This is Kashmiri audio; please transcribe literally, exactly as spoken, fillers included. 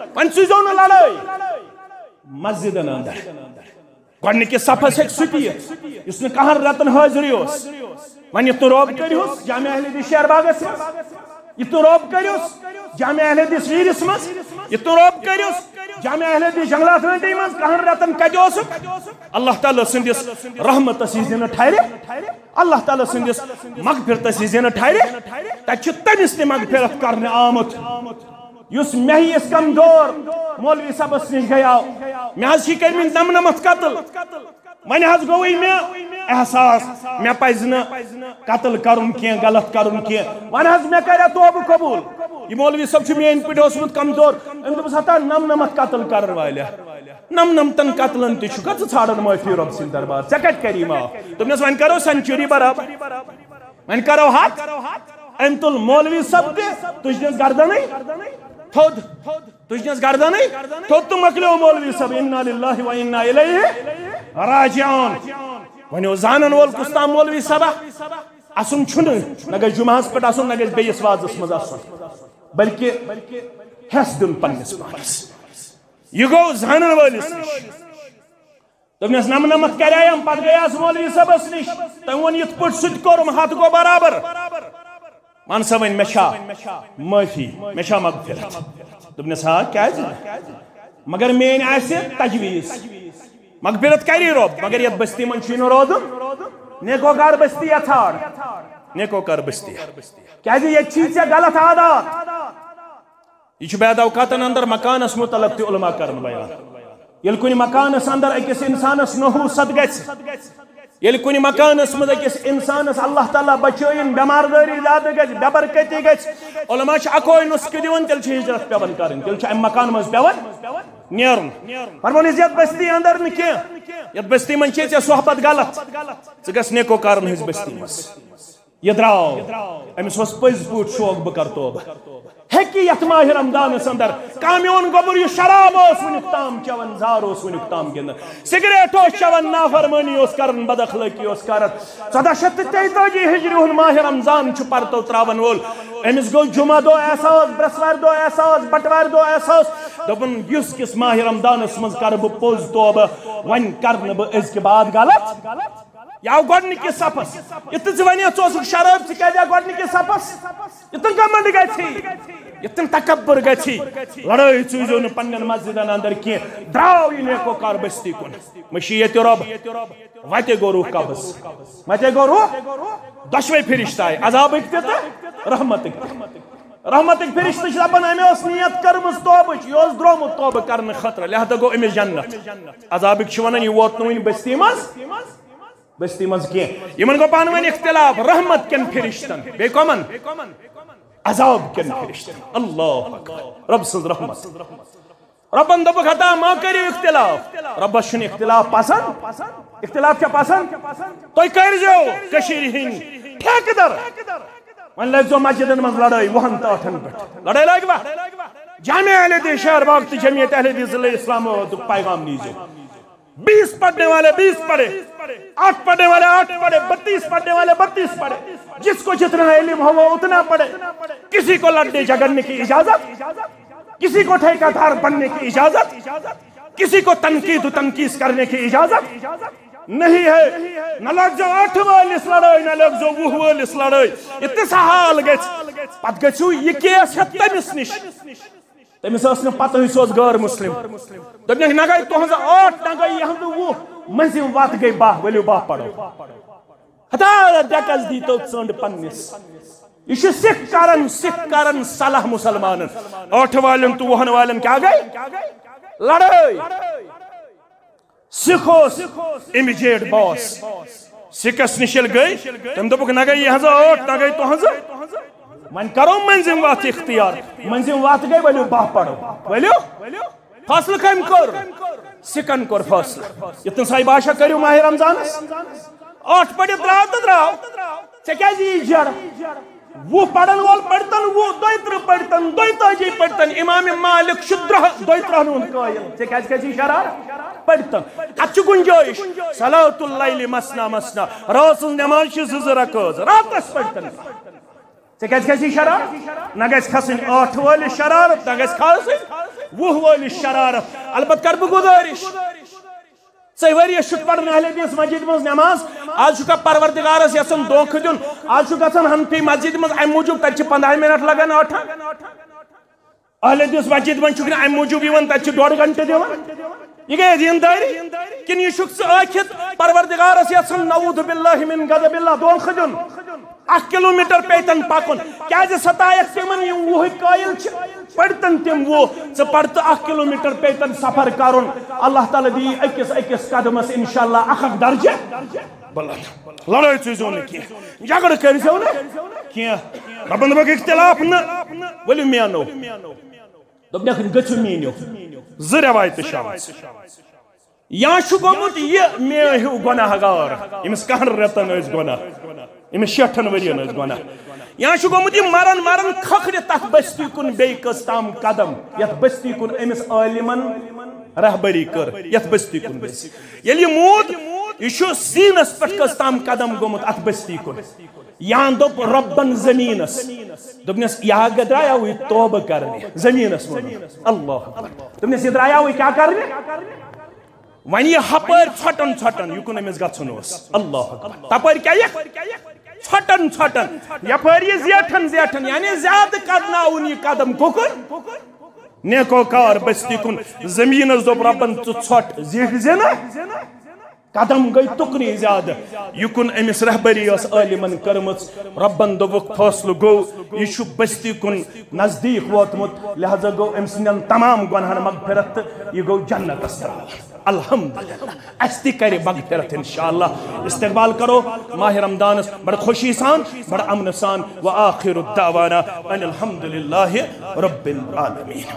وۄنۍ سوٗزیو نہٕ لڑٲے مسجدن اندر۔ گۄڈٕنِکِس صفس ہیٚکہِ سُہ تہِ یِتھ، یُس نہٕ کہن رٮ۪تن حٲضرٕے اوس۔ وۄنۍ یُتھ نہٕ رۄب کٔرِہُس، جامع اہل حدیث شیر باغس منٛز، یُتھ نہٕ رۄب کٔرِہُس، جامع اہل حدیث ویٖرِس منٛز، یُتھ نہٕ رۄب کٔرِہُس، جامع اہل حدیث جنگلات رنڈی منٛز، کہن رٮ۪تن کتہِ اوسُکھ؟ اللہ تعالیٰ سٕنٛدِس رحمتس یہِ زِ نہٕ ٹھرِ، اللہ تعالیٰ سٕنٛدِس مغفرتس یہِ زِ نہٕ ٹھرِ، تتہِ چھُ تٔمِس تہِ مغفرت کرنہٕ آمُت۔ یُس مےٚ ہِوِس کمزور مولوی صٲبس نِش گٔیاو، مےٚ حظ چھِ کٔرمٕتۍ نمنمتھ قتل، وۄنۍ حظ گوٚوٕے مےٚ احساس، مےٚ پزِ نہٕ قتل کرُن کینٛہہ، غلط کرُن کینٛہہ۔ وۄنۍ حظ مےٚ کریا توبہٕ قبول۔ یہِ مولوی صٲب چھُ میٲنۍ پٲٹھۍ اوسمُت کمزور، أمۍ دوٚپُس، ہتا نمنمتھ قتل کرن والیا، نمنمتن قتلن تہِ چھُکھا ژٕ ژھانڈان معٲفی رۄب سٕنٛدِ دربار؟ ژےٚ کتہِ کری معاف؟ دوٚپنس، وۄنۍ کرو سینچری برابر۔ وۄنۍ کرو حد۔ أمۍ تُل مولوی صٲب تہِ تُجنس گردنٕے تھوٚد، تُجنس گردنٕے تھوٚد تہٕ مۄکلیو مولوی صٲب، انا للہ و انا الیہ راجعون۔ وۄنۍ اوس زانن وول کُس تام مولوی صٲبا، اسُن چھُنہٕ، نہ گژھِ جمعہس پٮ۪ٹھ اسُن، نہ گژھِ بیٚیِس وازس منٛز اسُن، بلکہِ حٮ۪س دیُن پننِس پانس۔ یہِ گوٚو زانن وٲلِس نِش۔ دوٚپنس، نمنمتھ کریایم، پتہٕ گٔیاس مولوی صٲبس نِش، تٔمۍ ووٚن، یِتھ پٲٹھۍ سُہ تہِ کوٚرُم، ہتھ گوٚو برابر۔ وَن سا وۄنۍ، مےٚ چھا معٲفی، مےٚ چھا مغفرت؟ دوٚپنس، ہا، کیازِ نہٕ؟ مگر میٲنۍ آسہِ تجویز، مغفرت کری رۄب، مگر یتھ بستی منٛز چھُے نہٕ روزُن، نیکوکار بستی یا ژھانڈ، نیکوکار بستی، کیازِ ییٚتہِ چھی ژےٚ غلط عادات۔ یہِ چھُ بعض اوقاتن اندر مکانس متعلق تہِ علماء کران بیان۔ ییٚلہِ کُنہِ مکانس اندر أکِس انسانس نحوست گژھِ، ییٚلہِ کُنہِ مکانس منٛز أکِس انسانس اللہ تعالیٰ بچٲیِن، بٮ۪مار دٲری زیادٕ گژھِ، بے برکتی گژھِ، علماء چھِ اکوے نسخہٕ دِوان، تیٚلہِ چھِ ہجرت پٮ۪وان کرٕنۍ، تیٚلہِ چھُ امہِ مکانہٕ منٛز پٮ۪وان نیرُن۔ فرمون، یتھ بستی اندر نہٕ کینٛہہ، یتھ بستی منٛز چھے ژےٚ صحبت غلط، ژٕ گژھ نیکوکارن ہٕنٛز بستی منٛز۔ یہِ درٛاو، أمِس اوس پٔزۍ پٲٹھۍ شوق، بہٕ کرٕ توبہٕ۔ ہیٚکہِ یتھ ماہِ رمضانس اندر کانٛہہ میون گوٚبُر، یُس شراب اوس وُنیُک تام چٮ۪وان، زار اوس وُنیُک تام گِنٛدان، سگریٹ اوس چٮ۪وان، نافرمٲنی اوس کران، بد اخلٲقی اوس کران، ژۄداہ شیٚتھ تہٕ تیٚتٲجی ہجری ہُنٛد ماہِ رمضان چھُ پرتو تراوان وول، أمِس گوٚو جمعہ دۄہ احساس، برٛٮ۪سوارِ دۄہ احساس، بٹوارِ دۄہ احساس، دوٚپُن، یُس کِس ماہِ رمضانس منٛز کرٕ بہٕ پوٚز توبہٕ، وۄنۍ کرٕ نہٕ بہٕ أزکہِ بعد غلط۔ یہِ آو گۄڈٕنِکِس صفس۔ یہِ تہِ ژٕ وَنہِ، ژٕ اوسُکھ شرٲبۍ، ژٕ کیٛازِ آو گۄڈٕنِکِس صفس؟ یہِ تہِ گمنڈ گژھی، یہِ تہِ تکبر گژھی۔ لڑٲے ژوٗزیو نہٕ پننٮ۪ن مسجدن اندر کینٛہہ۔ درٛاو یہِ نیکوکار بستی کُن۔ مشیت رۄب، وتے گوٚو روح قبض۔ وتے گوٚو روح، دۄشوے فرشتہٕ آے، عذابٕکۍ تہِ تہٕ رحمتٕکۍ تہِ۔ رحمتٕکۍ فرشتہٕ چھِ دپان، أمۍ ٲس نیت کٔرمٕژ توبٕچ، یہِ اوس درٛامُت توبہٕ کرنہٕ خٲطرٕ، لہذا گوٚو أمِس جنت۔ عذابٕکۍ چھِ ونان، یہِ ووت نہٕ وُنہِ بستی منٛز۔ بستی منٛز کینٛہہ۔ یِمن گوٚو پانہٕ ؤنۍ اختلاف رحمت کٮ۪ن فرشتن، بیٚیہِ کمن؟ عذاب کٮ۪ن فرشتن۔ اللہ اکبر۔ رۄب سٕنٛز رحمت۔ رۄبن دوٚپُکھ، ہتا ما کٔرِو اختلاف۔ رۄبس چھُنہٕ اختلاف پسند۔ اختلاف چھا پسند؟ تُہۍ کٔرۍزیو کٔشیٖرِ ہٕنٛدۍ ٹھیکہٕ در۔ وۄنۍ لٲگۍزیو مسجدن منٛز لڑٲے وُہن تہٕ ٲٹھن پٮ۪ٹھ۔ لڑٲے لٲگوا؟ جامع اہل حدیث شہر باغ تہٕ جمعیت اہل حدیث ضلع اسلام آبادُک پیغام نیٖزیو۔ بیس پڑھنے والے بیس پڑھے، آٹھ پڑھنے والے آٹھ پڑھے، بتیس پڑھنے والے بتیس پڑھے۔ جس کو جتنا علم ہو، وہ اتنا پڑھے۔ کسی کو لڑنے جھگڑنے کی اجازت، کسی کو ٹھیکیدار بننے کی اجازت، کسی کو تنقید و تنقید کرنے کی اجازت نہیں ہے۔ نہ لٲگزیو ٲٹھ وٲلِس لڑٲے، نہ لٲگزیو وُہ وٲلِس لڑٲے۔ یہِ تہِ سا حال گژھِ، پتہٕ گژھِو یہِ کیس ہٮ۪تھ تٔمِس نِش۔ تٔمِس ٲس نہٕ پتہٕے، سُہ اوس غٲر مسلم۔ دوٚپنَکھ، نہ گٔے تُہنٛز ٲٹھ، نہ گٔے یِہنٛز وُہ، مٔنٛزِم وَتھ گٔے باہ، ؤلِو باہ پرو۔ ہتا ڈیکس دیٖتو ژٔنٛڈ پننِس۔ یہِ چھُ سِکھ کران، سِکھ کران صلاح مسلمانن۔ ٲٹھ والٮ۪ن تہٕ وُہن والٮ۪ن کیٛاہ گٔے؟ لڑٲے۔ سِکھ اوس امیجیٹ باس۔ سِکس نِش ییٚلہِ گٔے، تٔمۍ دوٚپُکھ، نہ گٔے یِہنٛز ٲٹھ، نہ گٔے تُہنٛز۔ وۄنۍ کرو مٔنٛزِم وَتھ اختیار۔ مٔنٛزِم وَتھ گٔے، ؤلِو باہ پرو۔ ؤلِو۔ فٲصلہٕ کٔمۍ کوٚر؟ سِکن کوٚر فٲصلہٕ۔ یُتھ نہٕ ساے باشا کٔرِو ماہِ رمضانس۔ ٲٹھ پٔرِتھ درٛاو تہٕ درٛاو۔ ژےٚ کیٛازِ یی جڑ؟ وُہ پرن وول پٔرۍتن وُہ، دۄیہِ ترٕٛہ پٔرۍتن، دۄیہِ تٲجی پٔرۍتن۔ امام مالک چھُ درہ، دۄیہِ ترٕٛہن ہُنٛد قٲیل۔ ژےٚ کیٛازِ کیٛازِ یہِ شرارت؟ پٔرۍتن۔ اتھ چھُ گنجٲیش۔ صلاۃ اللیل مثنی مثنی۔ رٲژ ہٕنٛز نماز چھِ زٕ زٕ رکٲژ۔ راتس پٔرۍتن۔ ژےٚ کیٛازِ کھسی شرارت؟ نہ گژھِ کھسٕنۍ ٲٹھ وٲلِس شرارت، نہ گژھِ کھسٕنۍ وُہ وٲلِس شرارت۔ البتہ کر بہٕ گُزٲرِش، ژٕ ؤرۍ یَس چھُکھ پران اہل حدیث مسجد منٛز نماز، آز چھُکھ پروردگارس یژھان دھوکہٕ دیُن، آز چھُکھ گژھان حنفی مسجد منٛز امہِ موٗجوٗب تتہِ چھِ پنداہ منٹ لگان ٲٹھن۔ اہل حدیث مسجد منٛز چھُکھ نہٕ امہِ موٗجوٗب یِوان تتہِ چھِ ڈۄڈ گھنٹہٕ دِوان۔ یہِ گٔیے دیندٲری؟ کِنہٕ یہِ چھُکھ ژٕ ٲکھِتھ پروردگارس یژھان نعوذ باللہ من غضب اللہ دھوکہٕ دیُن؟ اکھ کلومیٹر پیتن پکُن۔ کیازِ ستایکھ تِمن یِم وُہٕکۍ قٲیل چھِ؟ پٔرتن تِم وُہ، ژٕ پرتہٕ اکھ کلومیٹر پیتن سفر کرُن۔ اللہ تعالیٰ دِیہِ أکِس أکِس قدمس انشاءاللہ اکھ اکھ درجہ بلند۔ لڑٲے ژھٕنۍزیو نہٕ کینٛہہ، جھگڑٕ کٔرۍزیو نہٕ کینٛہہ۔ ربن دوٚپُکھ اختلاف نہٕ، ؤلِو مینو۔ دوٚپنکھ گٔژھِو میٖنِو۔ زٕ رٮ۪وایتہٕ چھِ آمژٕ۔ یا چھُ گوٚمُت یہِ مےٚ ہیوٗ گۄناہ گار، ییٚمِس کَہَن رٮ۪تَن ٲسۍ گۄناہ، ییٚمِس شیٹھَن ؤرِیَن ٲسۍ گۄناہ۔ یا چھُ گوٚمُت یہِ مَرَن مَرَن کھکھرِ تَتھ بٔستی کُن بیٚیہِ کٔژ تام قدم، یَتھ بٔستی کُن أمِس عٲلِمَن رہبری کٔر، یَتھ بٔستی کُن گٔژھۍ۔ ییٚلہِ یہِ موٗد، یہِ چھُ سیٖنَس پٮ۪ٹھ کٔژ تام قدم گوٚمُت اَتھ بٔستی کُن۔ یا دوٚپ رۄبَن زٔمیٖنَس، دوٚپنَس، "یہِ ہا درٛایاوٕے توبہٕ کرنہِ"، زٔمیٖنَس ووٚن۔ اللہ اکبر۔ دوٚپنَس، "یہِ درٛایاوٕے کیٛاہ کرنہِ؟" وۄنۍ یہِ ہپٲرۍ ژھۄٹن ژھۄٹن یہِ کُن أمِس گژھُن اوس۔ اللہ اکبر۔ تپٲرۍ کیٛاہ یہِ؟ ژھۄٹن ژھۄٹن۔ یپٲرۍ یہِ زیٹھن زیٹھن، یعنی زیادٕ قدناوُن یہِ قدم۔ کُکُن؟ نیکو کار بستی کُن۔ زٔمیٖنس دوٚپ رۄبن، "ژٕ ژھۄٹھ زیٹھ زِ نہٕ۔" قدم گٔے تُکنُے زیادٕ۔ یہِ کُن أمِس رہبری ٲس عٲلمن کٔرمٕژ۔ رۄبن دوٚپُکھ، فٲصلہٕ گوٚو، یہِ چھُ بستی کُن نزدیٖک ووتمُت، لہذا گوٚو أمۍ سٕنٛدٮ۪ن تمام گۄنہن مغفرت تہٕ یہِ گوٚو جنتس ترٛاوان۔ الحمدللہ، اَسہِ تہِ کرِ مغفرت انشاءاللہ۔ استقبال کرو ماہ رمضانس بڑٕ خوشی سان، بڑٕ امنہٕ سان۔ وآخر دعوانا ان الحمدللہ رب العالمین۔